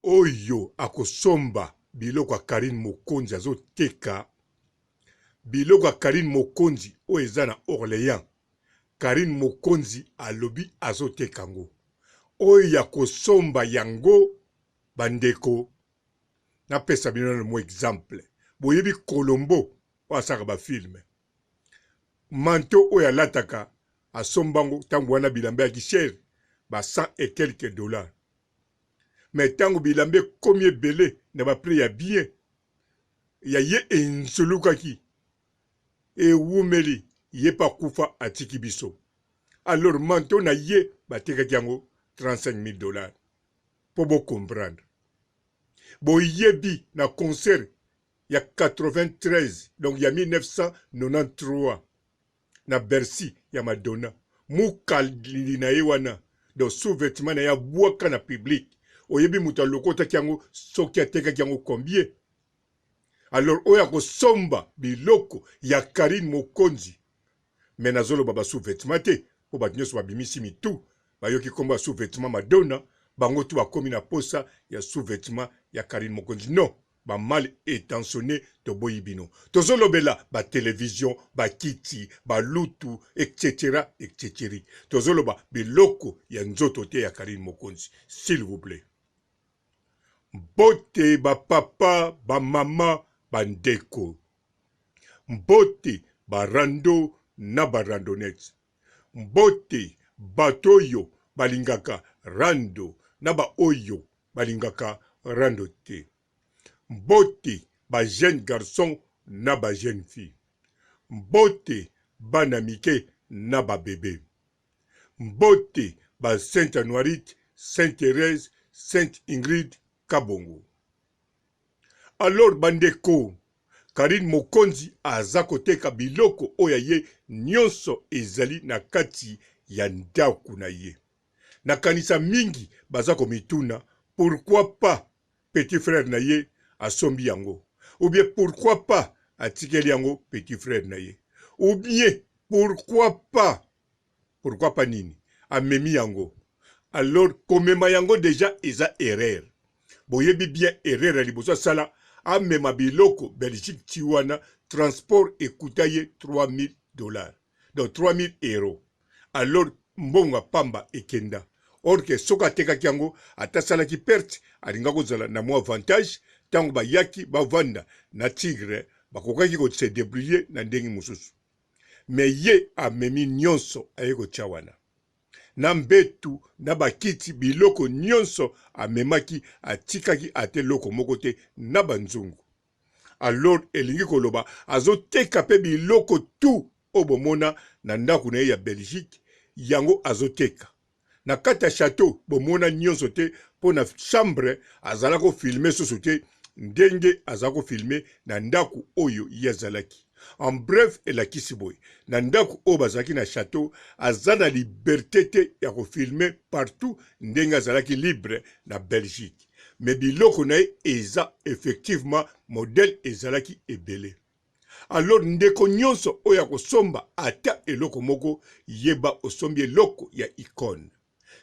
Oyo akosomba biloko ya Carine Mokonzi azoteka biloko ya Carine Mokonzi oyo eza na Orleans. Carine Mokonzi alobi azoteka yango. Oyo ya kosomba yango bandeko, napesa bino nano mwa exemple. Boyebi Colombo oyo asalaka ba film, manteau oyo alataka asomba yango ntango wana bilamba ya cher ba 100 et quelques dollars. Mais ntango bilamba ekomi ebele na ba prix ya bien, ya ye enzulukaki, ewumeli ye pe akufa atiki biso. Alors manteau na ye batekaki yango 35 000 dollars po bo comprendre. Boyebi na concert ya 93 donc ya 1993 na Bercy ya Madonna, mukali na ye wana donc sous-vêtement na ye abwaka na public, oyebi moto alokotaki yango soki atekaki yango combien? Alors oyo akosomba biloko ya Carine Mokonzi, mais nazoloba ba sous-vêtement te po bato nyonso babimisi mitu bayoki kombo ya sous-vêtement Madonna, bango tout bakomi na posa ya sous-vêtement ya Carine Mokonzi. Non, ba mal intentionne toboyi bino. Tozolobela ba television, ba kiti, ba lutu etc etc. Tozoloba biloko ya nzoto te ya Carine Mokonzi s'il vous plait. Mbote ba papa, ba mama, ba ndeko. Mbote ba rando na ba randonnettes. Mbote bato oyo balingaka rando na ba oyo balingaka rando te. Mbote ba jeunes garçons na ba jeunes filles. Mbote bana mike na ba bebes. Mbote ba Sainte Anuarite, Sainte Therèse, Sainte Ingrid Kabongo. Alors ba ndeko, Carine Mokonzi aza koteka biloko oyo ya ye nionso ezali na kati ya ndaku na ye. Nakanisa mingi baza komituna pourquoi pas petit frère na ye asombi yango ou bien pourquoi pas atikeli yango petit frère na ye ou bien pourquoi pas, pourquoi pas nini amemi yango. Alors komema yango dejà eza erreur. Boyebi bien erreur ya liboso asala, amema biloko Belgique ti wana transport ekuta ye 3000 dollars donc 3000 euros. Alors mbongo ya pamba ekenda. Or que soki atekaki yango ata asalaki perte alingaki kozala na mua avantage tango bayaki bavanda na Tigre bakokaki ko se debrouiller na ndenge mosusu. Mais ye amemi nionso aye kotia wana. Na mbetu na ba kiti biloko nionso amemaki atikaki ata eloko moko te na ba nzungu. Alors elingi koloba azoteka pe biloko tout oyo bomona na ndaku na ye ya Belgique yango azoteka. Na kati ya chateau bomona nionso te po na chambre azala ko filmer susu te ndenge aza ko filmer na ndaku oyo ye azalaki. En bref elakisi boye na ndaku oyo bazalaki na chateau aza na liberte te ya ko filmer partout ndenge azalaki libre na Belgique. Mais biloko na ye eza effectivement modèle ezalaki ebele. Alors ndeko nionso oyo akosomba ata eloko moko yeba osombi eloko ya icone.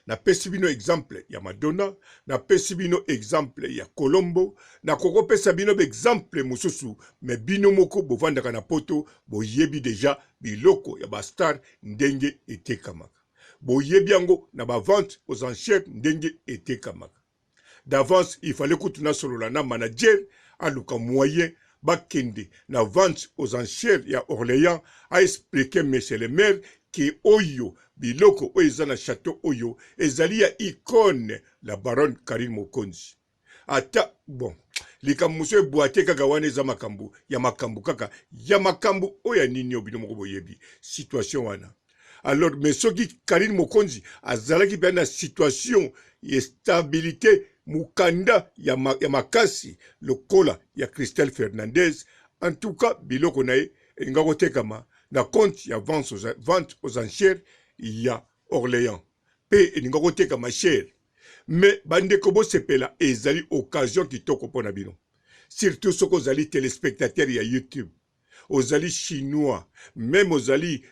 Napesi bino exemple ya Madonna, napesi bino exemple ya Colombo, nakoki kopesa bino ba exemple mosusu mais bino moko bovandaka na poto boyebi dejà biloko ya ba star ndenge etekamaka. Boyebi yango na ba ventes aux enchères ndenge etekamaka. D'avance il fallait kutu nasolola na manager aluka moyen bakende na vente aux enchères ya Orleans a expliquer monsieur le maire que oyo biloko oyo eza na chateau oyo ezali ya icone la baronne Carine Mokonzi. Ata bon likambo mosusu eboite kaka wana eza makambo ya makambo kaka ya makambo oyo ya nini oyo bino moko boyebi situation wana. Alors mais soki Carine Mokonzi azalaki mpe na situation ya stabilite mukanda ya, ma, ya makasi lokola ya Christelle Fernandez, en tout cas biloko na ye elinga kotekama na compte ya vente aux, vente aux enchères ya Orléans mpe elinga kotekama cher. Mais bandeko bosepela, ezali occasion kitoko mpo na bino, surtout soki ozali telespectateur ya YouTube, ozali chinois, meme ozali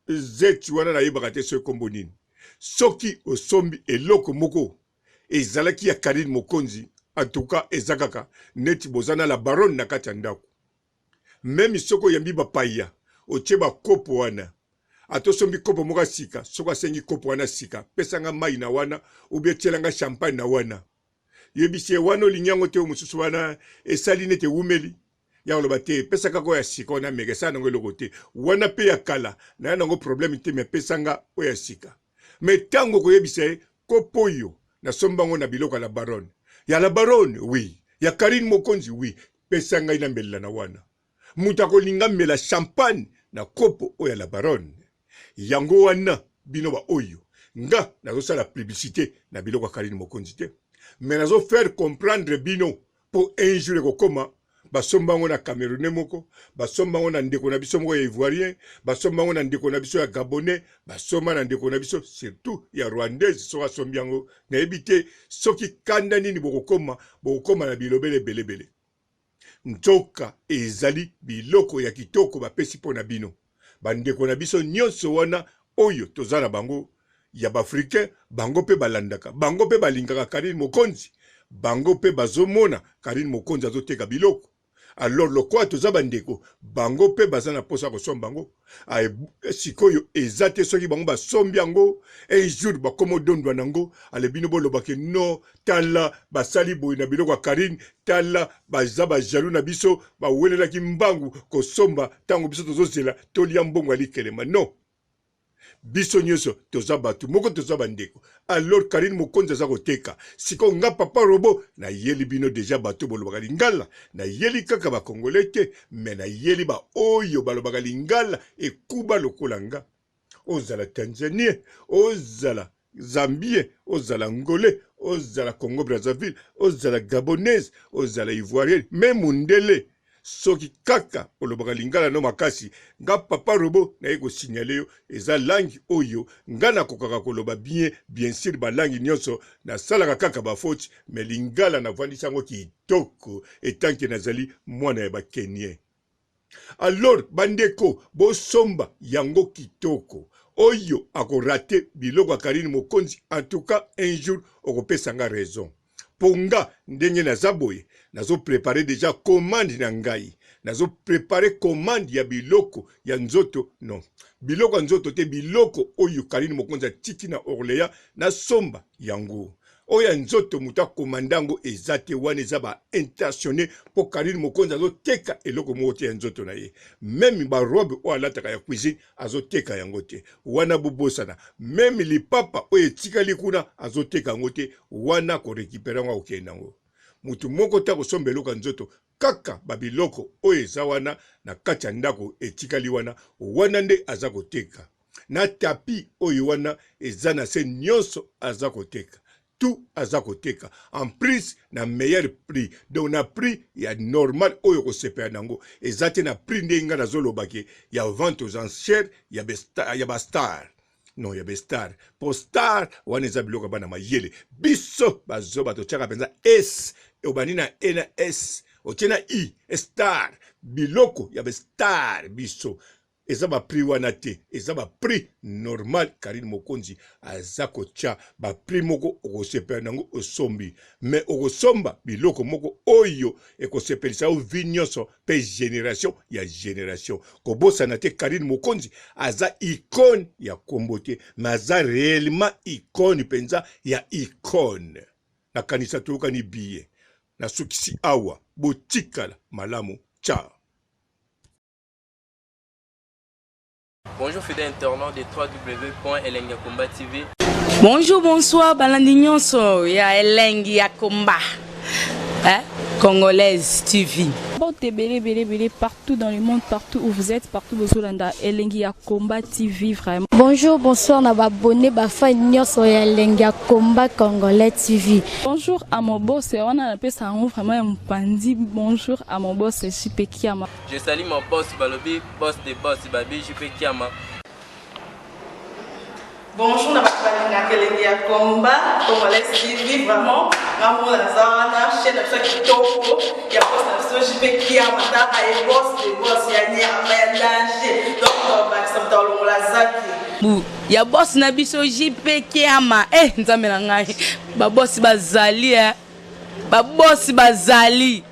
zeti wana nayebaka te soki kombo nini, soki osombi eloko moko ezalaki ya Carine Mokonzi, En tout cas eza kaka neti boza na la baronne na kati ya ndako. Meme soki oyambi bapaya otie ba kopo wana ata osombi kopo moko ya sika soki asengi kopo wana sika pesa nga mayi na wana ou bien tiela nga champagne na wana yebisi ye wana olingi yango te oyo mosusu wana esali neti ewumeli ya koloba te pesa kaka oyo ya sika wana meka esala nango eloko te wana mpe ya kala naya nango problème te me pesa nga oyo ya sika me ntango okoyebisa ye kopo oyo nasomba yango na biloko ya la baronne ya la baronne oui ya Carine Mokonzi oui pesa ngai namelela na wana moto akolinga mela champagne na kopo oyo ya la baronne yango wana bino ba oyo nga nazosala publicité na biloko ya Carine Mokonzi te mais nazo faire comprendre bino po un jour ekokoma basomba yango na camerounais moko basomba yango na ndeko na biso moko ya ivoirien basomba yango na ndeko na biso ya gabonais basomba na ndeko na biso surtout ya rwandaise soki asombi yango nayebi te soki kanda nini bokokoma bokokoma na bilobele ebelebele nzoka ezali biloko ya kitoko bapesi mpo na bino bandeko na biso nyonso wana oyo toza na bango ya baafricain bango mpe balandaka bango mpe balingaka Carine Mokonzi bango mpe bazomona Carine Mokonzi azoteka biloko alors lokola toza bandeko bango mpe baza na mposa kosomba yango sikoyo eza te soki bango basombi yango un jour bakoma odondwa na yango ale bino bolobake no tala basali boye na biloko ya Carine tala baza ba jaloux na biso bawelelaki mbangu kosomba ntango biso tozozela tolia mbongo ya likelema non biso nyonso toza bato moko toza bandeko alors Carine Mokonzi aza koteka sikoyo nga papa robo nayeli bino deja bato bolobaka lingala nayeli kaka ba congolais te me nayeli ba oyo balobaka lingala ekuba lokola nga ozala tanzanien ozala zambien ozala angolais ozala congo brazzaville ozala gabonaise ozala ivoirienne me mundele soki kaka olobaka lingala no makasi nga papa robo naye kosignale yo eza langue oyo nga nakokaka koloba bien bien sur balangue nyonso nasalaka kaka bafoti me lingala navandisi yango kitoko etanke nazali mwana ya bakenien Alors bandeko bosomba yango kitoko. Oyo ako rate biloko ya Carine Mokonzi en tout cas un jour okopesa nga raison. Po nga ndenge naza boye nazo preparer dejà commande na ngai. Nazo preparer commande ya biloko ya nzoto non biloko ya nzoto te biloko oyo Carine Mokonzi atiki na Orleans nasomba yango. Oyo ya nzoto moto a commande yango eza te wana eza ba intentionne po Carine Mokonzi azo teka eloko moko te ya nzoto na ye meme ba robe oyo alataka ya cuisine azo teka yango te wana bobosana meme lipapa oyo etikali kuna azo teka yango te wana ako recuperer yango akokende yango moto moko te akosomba eloko ya nzoto kaka ba biloko oyo eza wana na kati ya ndako etikali wana wana nde aza koteka na tapis oyo wana eza na se nionso aza koteka tout aza koteka en plus na meilleur prix donc na prix ya normal oyo okosepela na yango eza te na prix ndenge ngai nazoloba ke ya vente aux enchères ya ba, ya ba star non ya ba star po star wana eza biloko ya bana mayele biso bazoba totiaka mpenza s obandi na e na s otie na i star biloko ya ba star biso Eza ba prix wana te eza ba prix normal Carine Mokonzi aza kotia ba prix moko okosepela nango osombi mais okosomba biloko moko oyo ekosepelisa yo vie nyonso pe generation ya generation kobosana te Carine Mokonzi aza icone ya kombo te mais aza reellement icone penza ya icone nakanisa toyokani biye nasukisi awa botikala malamu ciao. Bonjour fidèles internautes de www.elengiyakomba.tv. Bonjour, bonsoir, balandi nyonso ya elengi ya komba. Hein? Congolaise TV. Mbote ebele ebele ebele partout dans le monde, partout où vous êtes, partout bozolanda elengi ya combat TV vraiment. Bonjour, bonsoir na ba abonné ba fan nyonso ya elengi ya combat congolais TV. Bonjour à mon boss, wana napesa yango vraiment ya mopanzi. Bonjour à mon boss JP Kiama. Je salue mon boss balobi boss de boss babi JP Kiama. Bonjour na bato balingaka elengi ya combat congolais TV vraiment nga moko naza wana chaîne na biso ya kitoko ya boss na biso JP Kiama tala ye boss de boss ya nyama ya danger donc tobakisa moto alongola zaki Bu ya boss na biso JP Kiama eh nzambe na ngai ba boss bazali eh. Babosi bazali.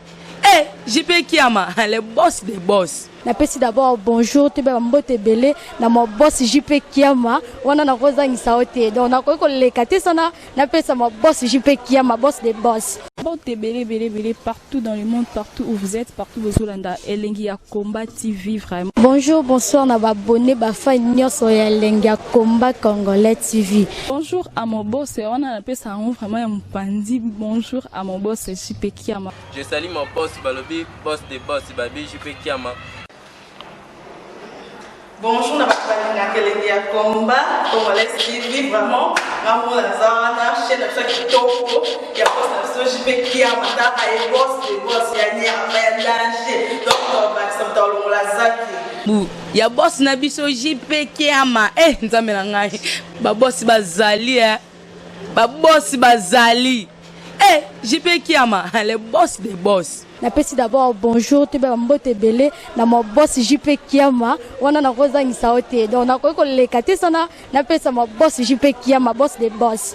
Eh, JP Kiama, le boss des boss. Napesi d'abord bonjour toyeba bambote ebele na ma boss JP Kiama wana nakozangisa yo te, donc nakoki koleka te sana napesa ma boss JP Kiama, boss de boss. Mbote ebele ebele ebele partout dans le monde, partout où vous êtes, partout bozolanda Elengi ya Combat TV vraiment. Bonjour, bonsoir na baabonnés, bafans nyonso ya Elengi ya Combat Congolais TV. Bonjour à mon boss wana, napesa yango vraiment ya mopanzi. Bonjour à mon boss JP Kiama. Je salue mon boss, balobi boss de boss, babi JP Kiama. Bonjour na bato balingaka Elengi ya Combat Congolais TV. Vraiment, nga moko naza wana, chaîne na biso ya kitoko ya boss na biso JP Kiama. Taka ye, boss de boss ya nyama ya danger, donc tobakisa moto alongola zaki. Bu ya boss na biso JP Kiama. Eh, nzambe na ngai, babosi bazali, eh. Babosi bazali. Eh, JP Kiama, le boss des boss. Napesi d'abord bonjour toyeba bambote ebele na ma boss JP Kiama wana, nakozangisa yo te, donc nakoki koleka te sana napesa ma boss JP Kiama, boss de boss.